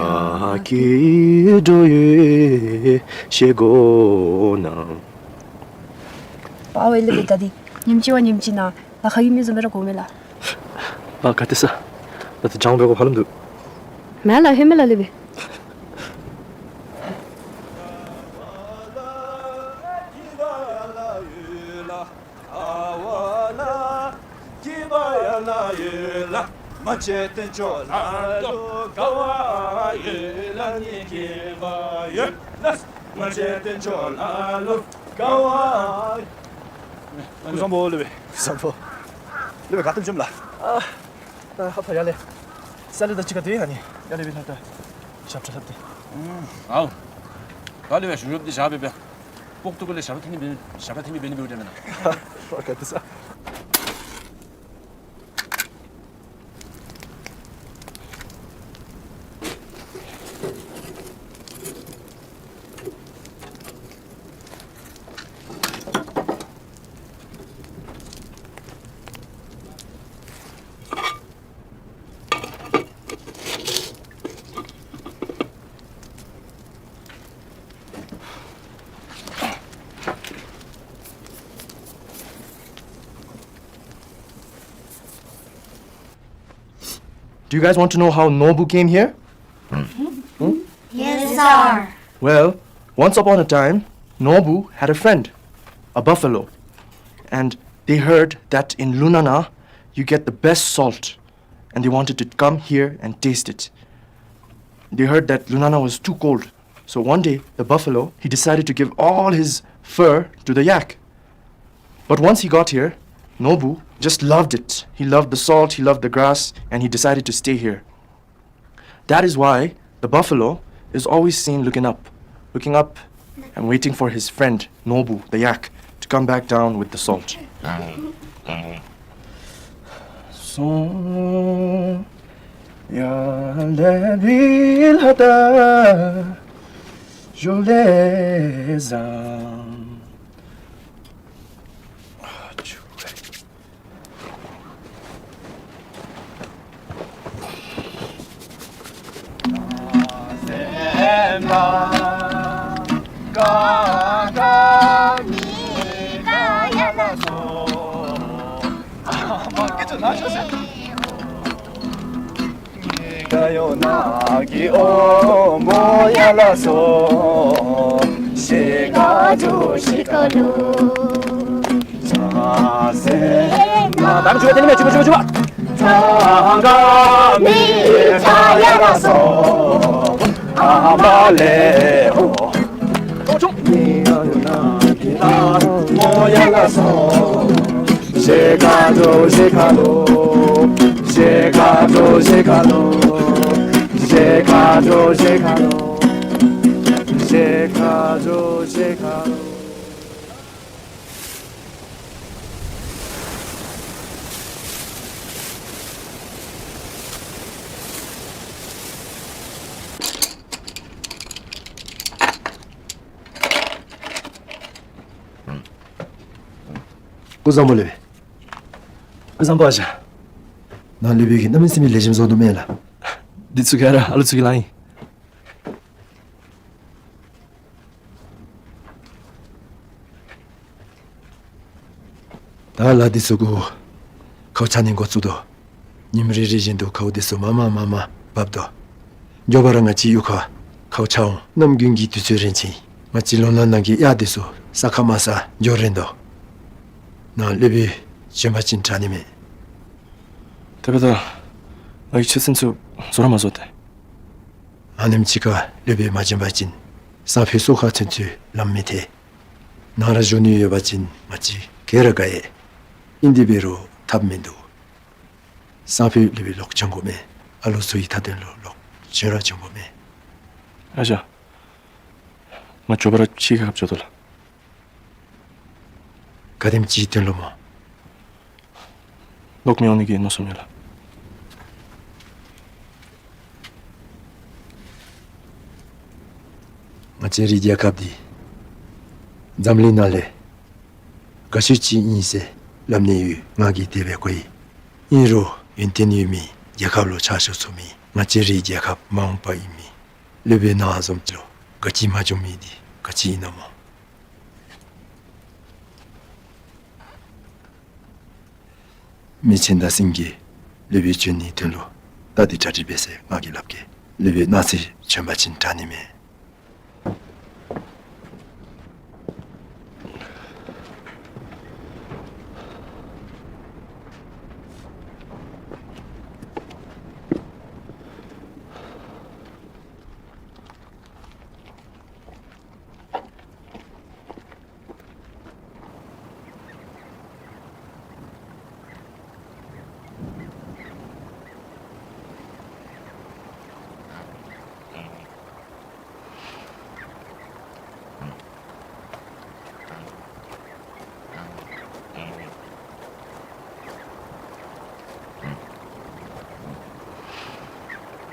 ཀི་འགྲོ་ཡེ་ཤེ་གོ་ན། པ་ཝེ་ལི་བེ་ད་དི་ཉིམ་ཅི་བ་ཉིམ་ཅི་ན། ལ་ཁ་གི་མི་བཟོ་མེ་ར་གོ་མེ་ལ། ཨ་ག་ཏི་ས། ད་དི་ཇང་བེ་གོ་ཧ་ལམ་དུ། མེ་ལ་ཧེ་མེ་ལ་ལི་བེ། ཀུན་བཟང་པོ་ལི་བེ། བཟང་པོ། ལི་བེ་ག་ཏི་འཇོམས་ལ། ཨ། ད་ཧ་ཕ་ཡ་ལེ། ས་ལེ་ད་ཅི་ག་དེ་ཧ་ནི་ཡ་ལེ་བི་ན་ད་ཞབས་ཁྲ་ལབ་དེ། ཨའོ། ད་ལི་བེ་ཞུ་ཞུབ་དེ་ཞབས་པེ་པེ། ལྐོག་ཏུ་ཀུ་ལེ་ཞབས་ཁྲ་ཐེན་ནི་བེ་ཞབས་ཁྲ་ཐེན་ནི་བེ་ནི་བེ་བྲེ་མེ་ན། ཧ་ག་དེ་ས། Do you guys want to know how Nobu came here? Yes, sir. Well, once upon a time, Nobu had a friend, a buffalo, and they heard that in Lunana you get the best salt, and they wanted to come here and taste it. They heard that Lunana was too cold, so one day the buffalo, he decided to give all his fur to the yak. But once he got here, Nobu just loved it. He loved the salt, he loved the grass, and he decided to stay here. That is why the buffalo is always seen looking up, looking up and waiting for his friend Nobu, the yak, to come back down with the salt. སོང་ཡ་ལེ་བི་ལ་ད་ཞོ་ལེ་ཟང་ཨ་ཆུ་རེ། ད་ཡོ་ན་གི་ཨོ་མོ་ཡ་ལ་སོ། ཤེ་ག་ཇོ་ཤེ་ག་ལོ། ད་ནི་ཆུ་བ་དེ་ནི་མེ་ཆུ་བ་ཆུ་བ་ཆུ་བ། ཐང་ག་མི་ཐ་ཡ་ལ་སོ། ཨ་མ་ལེ་ཧོ། ཨོ་ཆུ། མི་ཡ་ཡོ་ན་གི་ཨ་མོ་ཡ་ལ་སོ། ཤེ་ག་ཇོ་ཤེ་ག་ལོ། ཤེ་ག་ཇོ་ཤེ་ག་ལོ། ཤེ་ག་ཇོ་ཤེ་ག་ལོ། ཤེ་ག་ཇོ་ཤེ་ག་ལོ། ཀུན་བཟང་པོ་ལེ་བི། ཀུན་བཟང་པོ་ཨ་ཞ། ནང་ལེ་བི་གི་རྣམ་སྨིན་སེམས་ལེགས་ཤོམ་བཟོ་འདུག་མེད་ལ། འདི་ཚུ་ག་ར་ཨ་ལུ་ཚུ་གི་ལ་ཡིན། ད་ལ་འདི་ཚུ་གུ་ཁའུ་ཆགས་ནི་འགོ་བཙུགས་དོ། ཉིན་རེ་རེ་བཞིན་དུ་ཁའུ་འདི་ཚུ་མ་མ་མ་མ་བབས་དོ། མགྱོགས་པ་ར་ང་ཅི་གཡུག་ཁ་ཁའུ་ཆགས་འོང་། གནམ་དགུན་གྱི་དུས་ཚོད་རན་ཅིང་ང་ཅི་ལོ་ན་ནང་གི་གཡག་འདི་ཚུ་ས་ཁ་མ་ས་འགྱོ་རན་དོ། ནང་སླེབས་པའི་བྱོན་པ་ཅིན་དྲག་ནི་མེད། དེ་བས་ད་ང་ཡི་ཆུ་སྲིན་ཚུ་བཟོ་ར་མ་བཟོ་སྟེ། ཨ་ནེམ་ཅི་ཀ་སླེབས་པའི་མ་བྱོན་པ་ཅིན་ས་ཕི་སོ་ཁ་ཚུན་ཚོད་ལམ་མི་ཐེ། ནང་ར་བཞུགས་ནུས་ཡོད་པ་ཅིན་ང་ཅི་གེ་ར་ག་ཡེ། ཨིན་དི་བེ་རུ་ཐབས་མི་འདུག། སང་ཕོད་ལི་བི་ལོག་བྱང་གོ་མེ། ཨ་ལོ་སུ་ཡི་ཐ་དོན་ལོ་ལོག་བྱོན་ར་བྱང་གོ་མེ། ཨ་ཞ། ང་ཇོ་བ་ར་ཕྱི་ཁ་ཁབ་ཇོ་དོ་ལ། ག་དེམ་ཅིའི་དོན་ལོ་མོ། ལོག་མི་ཡོང་ནི་གི་མནོ་བསམ་ཡོད་ལ། ང་བཅས་རའི་རྒྱལ་ཁབ་འདི་འཛམ་གླིང་ནང་ལས་དགའ་ཤོས་ཅིག་ཡིན་ཟེར་ལབ་ནས་ཡོད། ང་གིས་དེ་བས་གོ་ཡི། ཨིན་རུང་ཡོན་ཏན་ཡོད་མི་རྒྱལ་ཁབ་ལོ་ཆགས་ཤོར་ཚུགས་མི་ང་བཅས་རའི་རྒྱལ་ཁབ་མ་འོངས་པ་ཡིན་མི་སློབ་དཔོན་ནག་འཛོམས་ཀྱི་དགའ་སྐྱིད་མ་བྱུང་མི་འདི་ག་ཅི་ཡིན་ན་མོ། མི་ཆེན་དང་སེང་གེ་སློབ་དཔོན་བྱོན་ནི་དོན་ལུ་རྟ་འདི་གྲ་སྒྲིག་འབད་ཟེར་ང་གིས་ལབ་གེ། སློབ་དཔོན་གནངས་ཚེ་བྱོན་པ་ཅིན་དྲག་ནི་མས།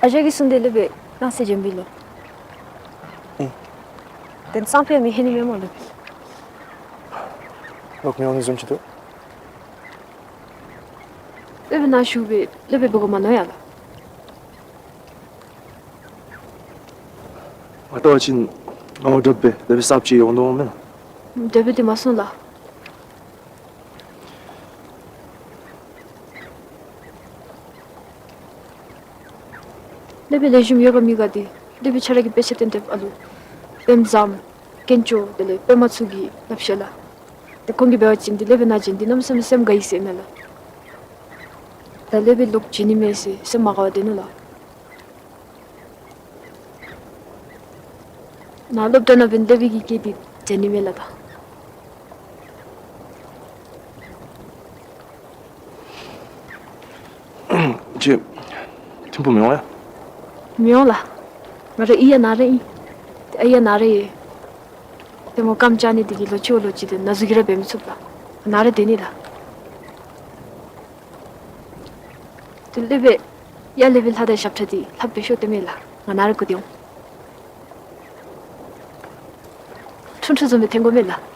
ཨ་ཅག་གིས་གསུངས་ཏེ་སློབ་དཔོན་གནངས་ཚེ་བྱོན་པས་ལོ། ཨེ། དེ་སང་ཕོད་མི་ཧེ་ནི་མེད་མོ་ལོ། ལོག་མི་འོང་ནི་བཟུམ་ཅིག་འདུག། སློབ་དཔོན་ནཱ་བཞུགས་པས་སློབ་དཔོན་བུ་གོ་མ་ནོར་ཡ་ལ། ང་ལྟ་བ་ཅིན་ང་འོ་འདྲ་བས་སློབ་དཔོན་གསརཔ་ཅིག་ཡོང་དོ་མེད་ལ། འདོད་པས་དེ་མ་གསུངས་ལ། སློབ་དཔོན་ལེགས་ཤོམ་ཡོད་ག་མེད་ག་དེ་སློབ་དཔོན་ཁྱོད་ར་གི་དཔེ་ཆ་སྟོན་དེབ་ཨ་ལུ། དཔེ་མཛངས། དཀོན་མཆོག་དེ་ལས་དཔེ་མ་ཚུགས་ཀྱི་ལབ་ཤོད་ལ། དེ་ཁོང་གིས་འབད་བ་ཅིན་དེ་སློབ་དཔོན་ནཱ་བྱོན་དེ་གནམ་མེད་ས་མེད་སེམས་དགའ་ཡི་ཟེར་མས་ལ། ད་སློབ་དཔོན་ལོག་བྱོན་ནི་མས་ཟེར་སེམས་མ་དགའ་བར་སྡོད་ནུག་ལ། ནཱ་སློབ་གྲྭ་ནང་འབད་སློབ་དཔོན་གྱི་སྐད་དེ་དྲན་ནི་མས་ལ་ད། ཅེ། ཐིམ་ཕུ་མི་འོང་ཡ། མི་འོང་ལ། ང་ར་ཨི་ཡ་ན་ར་ཨིན། ཨི་ཡ་ན་ར་ཡེ། དེ་མོ་སྐམ་ཅག་ནི་དེ་གི་ལོ་ཆེ་བོ་ལོ་ཅི་དེ་ན་ཟུག་གི་ར་འབད་མི་ཚུགས་ལ། ན་ར་དེ་ནི་ལ། དེ་སློབ་དཔོན། ཡ་སློབ་དཔོན་ལྷ་དང་ཞབས་ཁྲ་དེ་ལྷབ་སྦེ་ཤོག་སྟེ་མེད་ལ། ང་ན་ར་གུ་དེ་འོང་། ཁྲུང་ཁྲུང་བཟུམ་སྦེ་འཐེན་དགོ་མེད་ལ།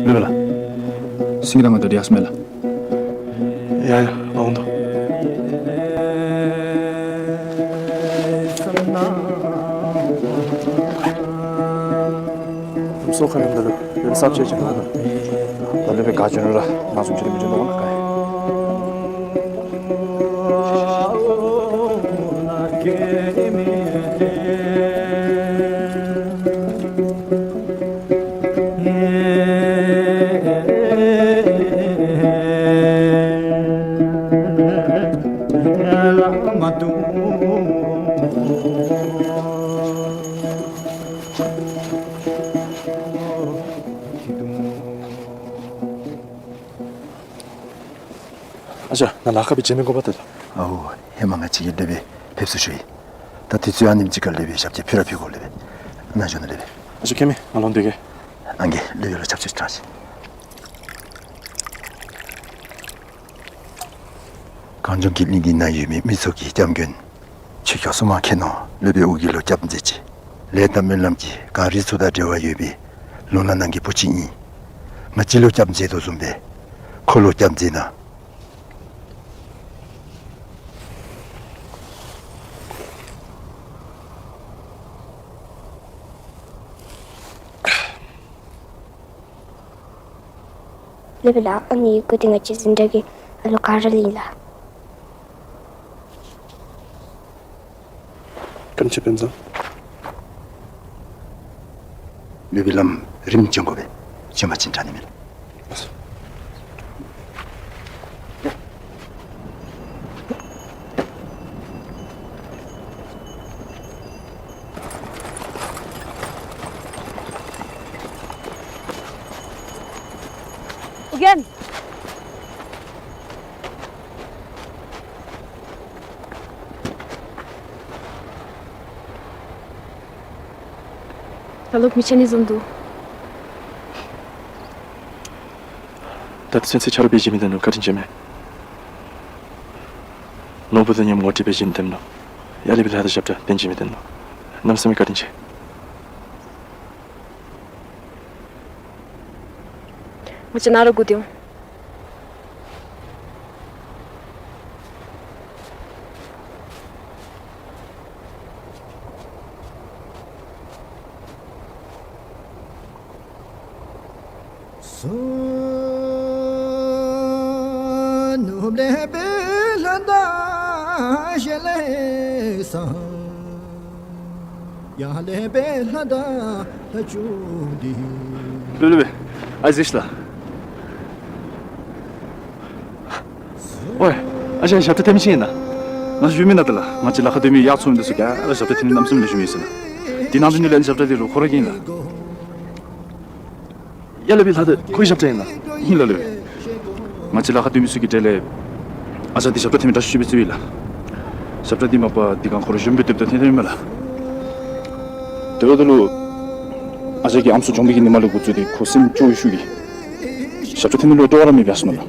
ལོས་ལ། སེང་གེ་དང་ང་འདོད་ཡག་སྨེ་ལ། ཡ་ཡ་ཨོང་དོ། སོ་ཁ་ཡོང་ད་ལོ་ཡོད་ས་བཅད་ཅིག་འདུག་ད། ད་ལོ་པའི་ག་བྱོན་ར་ང་ཚོ་ཅི་རེ་མི་བྱོན་འདུག་ན་ག་ཡ། ཨ་ཅག་ང་ལཱ་ཁག་པའི་རྗེས་མའི་འགོ་པ་དེ་ལ། ཨའོ། ཧེ་མ་ང་ཅིག་གི་སློབ་དཔོན་ཕེབས་བསུ་ཞུ་ཡི། ད་དུས་ཚོད་ཨ་ནེམ་ཅིག་ཁར་སློབ་དཔོན་ཞབས་ཀྱི་ཕུལ་ར་ཕུལ་དགོ་སློབ་དཔོན། ན་ཞོ་ན་སློབ་དཔོན། ཨ་ཅག་ཁེ་མི་ང་ལོང་འདི་གེ། ཨང་གེ་སློབ་དཔོན་ལ་ཆབ་ཆུ་དྲངས་ཤིག། གངས་ལྗོངས་ཀྱི་གླིང་འདི་ན་ཡོད་པའི་མི་ཚོ་གི་སྐྱབས་མགོན། ཆོས་སྐྱོང་སྲུང་མ་ཁྱེད་རྣམས་སློབ་དཔོན་ཨོ་རྒྱན་ལུ་སྐྱབས་མཛད་ཅིག། ལས་དང་སྨོན་ལམ་གྱིས་གངས་རི་ཚོ་དང་འབྲེལ་བ་ཡོད་པའི་ལུང་ནག་ནང་གི་བུ་ཅིག་ཨིན། ང་བཅས་ལུ་སྐྱབས་མཛད་དོ་བཟུམ་སྦེ་ཁོ་ལུ་སྐྱབས་མཛད་གནང་། སློབ་དཔོན་ལགས། ཨ་ནི་སྐུ་དེ་ང་བཅས་འཛིན་གྲྭ་གི་ཨ་ལོ་ག་ར་ལས་ཨིན་ལགས། བཀའ་དྲིན་ཆེ་དཔོན་ཚང་། སློབ་དཔོན་ལམ་རིམ་བྱོན་དགོ་པས། བྱོན་པ་ཅིན་དྲག་ནི་མས་ལགས། ཨོ་རྒྱན། ད་ལོ་མི་ཆེ་ནི་བཟུམ་འདུག། ད་ལྟ་ཚུན་ཚོད་ཆ་རོགས་འབད་བཞིན་མི་དེ་ལུ་བཀའ་དྲིན་ཆེ་མས། ནོར་བུ་དང་མཉམ་ངོ་སྤྲོད་འབད་བཞིན་དེ་ལུ། ཡ་ལེ་བི་ལྷ་དང་ཞབས་ཁྲ་འཐེན་བཞིན་མི་དེ་ལུ། གནམ་མེད་ས་མེད་བཀའ་དྲིན་ཆེ། ང་བཅས་ནཱ་ར་སྒུག་སྡོད་འོང་། ལོས་ལོས་ཨ་ཟེར་ལ། ཨོའི། ཨ་ཅག་ཞབས་ཁྲ་འཐེན་མི་ཤེས་ན། ང་ཚོ་ཞུ་མི་ན་ད་ལ་ང་བཅས་ལ་ཁ་སྟོན་མི་ཡག་ཚོ་འདི་ཚོ་ག་ར་ཞབས་ཁྲ་འཐེན་ནི་རྣམ་གསུམ་ལས་ཞུ་མི་ཟེར་ན། དེ་ནང་དུ་ཉུལ་ལེན་ཞབས་ཁྲ་དེ་རུ་ཁོ་ར་གིན་ལ། ཡ་ལེ་བི་ལྷ་དེ་ཁོའི་ཞབས་ཁྲ་ཨིན་ན། ཨིན་ལ་ལོས། ང་བཅས་ལ་ཁ་སྟོན་མི་ཚུ་གི་གྲས་ལས། ཨ་ཅག་དེ་ཞབས་ཁྲ་འཐེན་མི་དྲག་ཤོས་ཤིག་སྦེ་བརྩི་ཡི་ལགས། ཞབས་ཁྲ་དེ་མ་པ་དེ་གང་ཁོ་ར་གཞོན་པའི་དུས་ད་འཐེན་འཐེན་མས་ལགས། དེ་བ་དེ་ལུ། ཨ་ཅག་གི་ཨམ་སྲུ་གྱོང་པའི་གི་ནི་མ་ལུ་འགོ་བཙུགས་ཏེ་ཁོ་སེམས་སྐྱོ་བའི་ཤུགས་ཀྱིས། ཞབས་ཁྲ་འཐེན་མི་ལུ་སྤྲོ་བ་ར་མེད་པ་སོང་ལགས།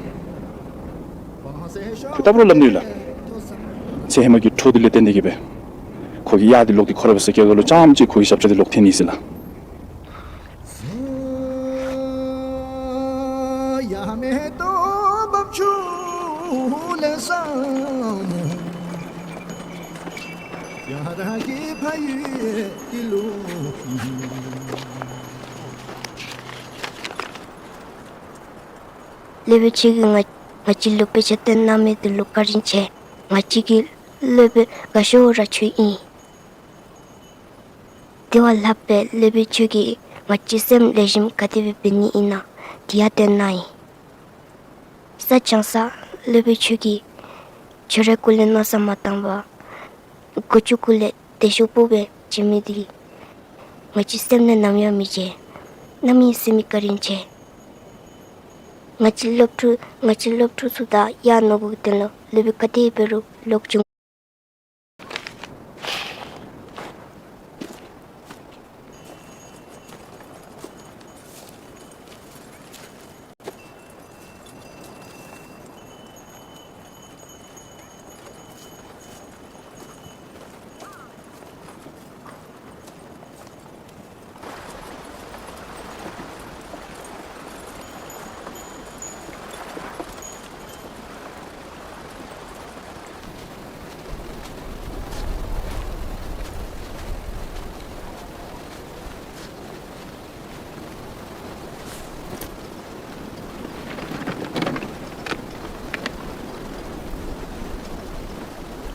ཁོ་ལྟ་བུ་ར་སླབ་ནི་ཡོད་ལགས། ཚེ་ཧེ་མ་གི་འཕྲོ་དེ་ལས་བརྟེན་ཏེ་གི་སྦེ། ཁོ་གི་གཡག་དེ་ལོག་སྟེ་ཁོ་ར་འབད་ས་སྐྱེ་བོ་ལུ་རྐྱངམ་གཅིག་ཁོ་གི་ཞབས་ཁྲ་དེ་ལོག་འཐེན་ནི་ཟེར་ལགས། སློབ་དཔོན་ཁྱོད་ཀྱིས་ང་ང་བཅས་ལུ་དཔེ་ཆ་སྟོན་གནང་མི་དེ་ལུ་བཀའ་དྲིན་ཆེ། ང་བཅས་ཀྱི་སློབ་དཔོན་དགའ་ཤོས་ར་ཁྱོད་ཨིན། དེ་བ་ལྷག་པའི་སློབ་དཔོན་ཁྱོད་ཀྱིས་ང་བཅས་སེམས་ལེགས་ཤོམ་ག་དེ་སྦེ་འབད་ནི་ཨིན་ན་དེ་ཡང་སྟོན་གནང་ཡི། ས་བྱང་ས་སློབ་དཔོན་ཁྱོད་ཀྱིས་ཁྱོད་རའི་སྐུ་ལས་མནོ་བསམ་མ་བཏང་བར། འགོ་བཅུག་སྐུ་ལས་བདེ་ཤོག་སྤུ་སྦེ་བྱིན་མི་དེ། ང་བཅས་སེམས་ནང་ནམ་ཡང་མི་བརྗེད། རྣམ་གཡེང་སེལ་མི་བཀའ་དྲིན་ཆེ། ང་བཅས་སློབ་ཕྲུག་ང་བཅས་སློབ་ཕྲུག་ཚུ་དང་ཡང་ནོར་བུ་གི་དོན་ལུ་སློབ་དཔོན་ག་དེ་འབད་རུང་ལོག་བྱུང་།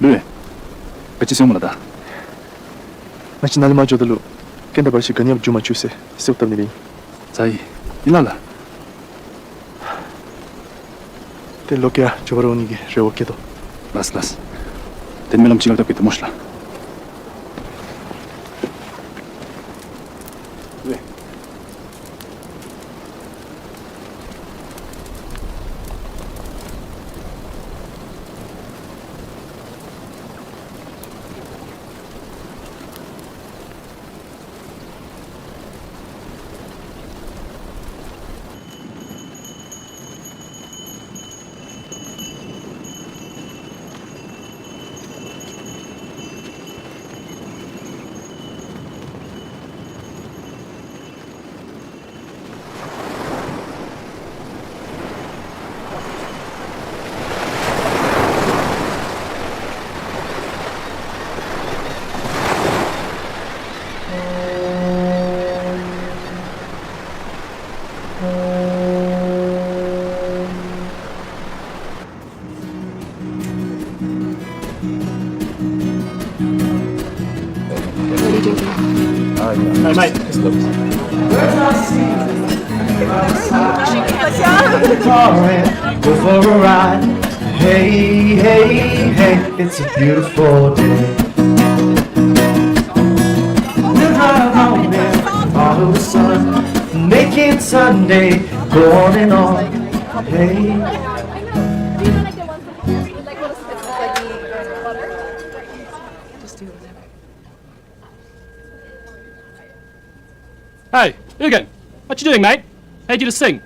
ལུས། ག་ཅི་སེམས་མ་ལ་ད། ང་ཅི་ན་ལི་མ་འཇོག་ད་ལུ། ཀན་ད་བར་ཞིག་ག་ཉབ་རྒྱུ་མ་བཅུག་སེ་སེའུ་བཏབ་ནི་མིན། ཛའི། ཡིན་ན་ལ། དེ་ལོ་ཀེ་ཨ་ཇོ་བར་འོང་ནི་གི་རེ་བ་སྐྱེད་དོ། ལགས་ལགས། དེ་སྨོན་ལམ་ཅིག་ལ་བཏབ་ཀྱི་དེ་མོ་ཤི་ལ། ཝེ། Hey, hey, hey, it's a beautiful day. Follow the sun, making Sunday, going on. Hey. Hey, Egan, what you doing, mate? Paid you to sing.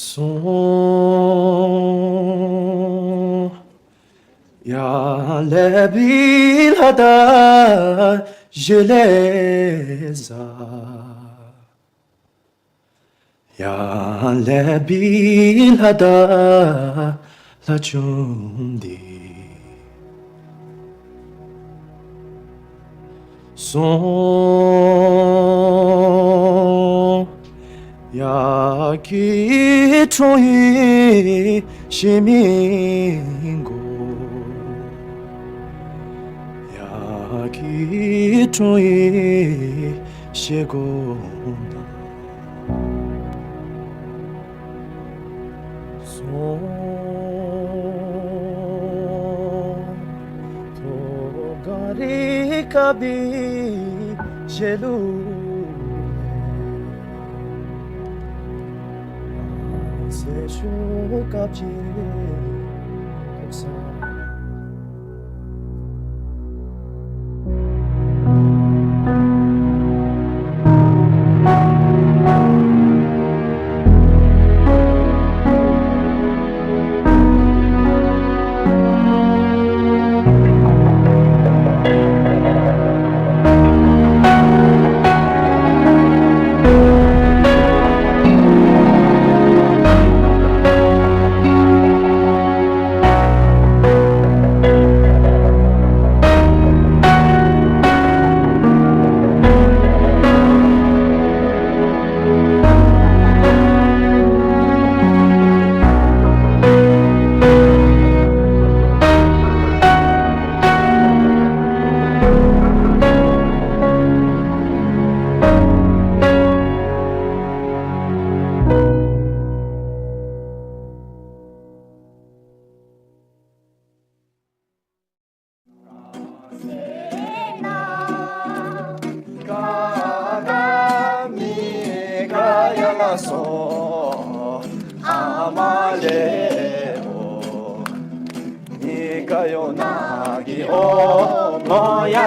སོང་། ཡ་ལེ་བི་ལ་ད་ཞེ་ལེ་ཟ། ཡ་ལེ་བི་ལ་ད་ལ་ཆུང་དི། སོང་། ཡ་ཁྱི་ཁྲོ་ཡི་ཤི་མི་གོ། ཡ་ཁྱི་ཁྲོ་ཡི་ཤི་གོ་ན། སོང་། ཐོ་ག་རི་ཀ་བི་ཞེ་ལུ་ལེ། སེ་ཤུ་ཀ་ཅི་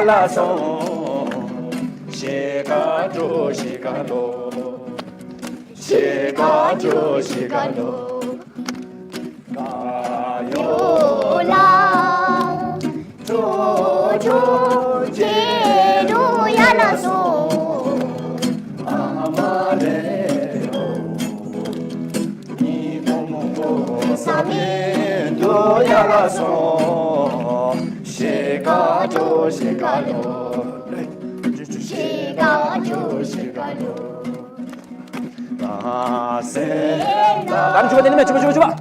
ཐོག་ས། ཤི་ཀ་ཏྲོ་ཤི་ཀ་ལོ། ཤི་ཀ་ཏྲོ་ཤི་ཀ་ལོ། ཀ་ཡོ་ལ། ཏྲོ་ཏྲོ་ཅེ་རུ་ཡ་ལ་སོ། ཨ་མ་ལེ་ཨོ། ཉི་མོ་མོ་གོ་ས་མེ་འདུ་ཡ་ལ་སོ། ཤི་ཀ་ཏྲོ་ཤི་ཀ་ལོ། ཤི་ཀ་ཏྲོ་ཤི་ཀ་ལོ། ད་ནི་ཆུ་བ་དེ་ནི་མེད། ཆུ་བ་ཆུ་བ་ཆུ་བ།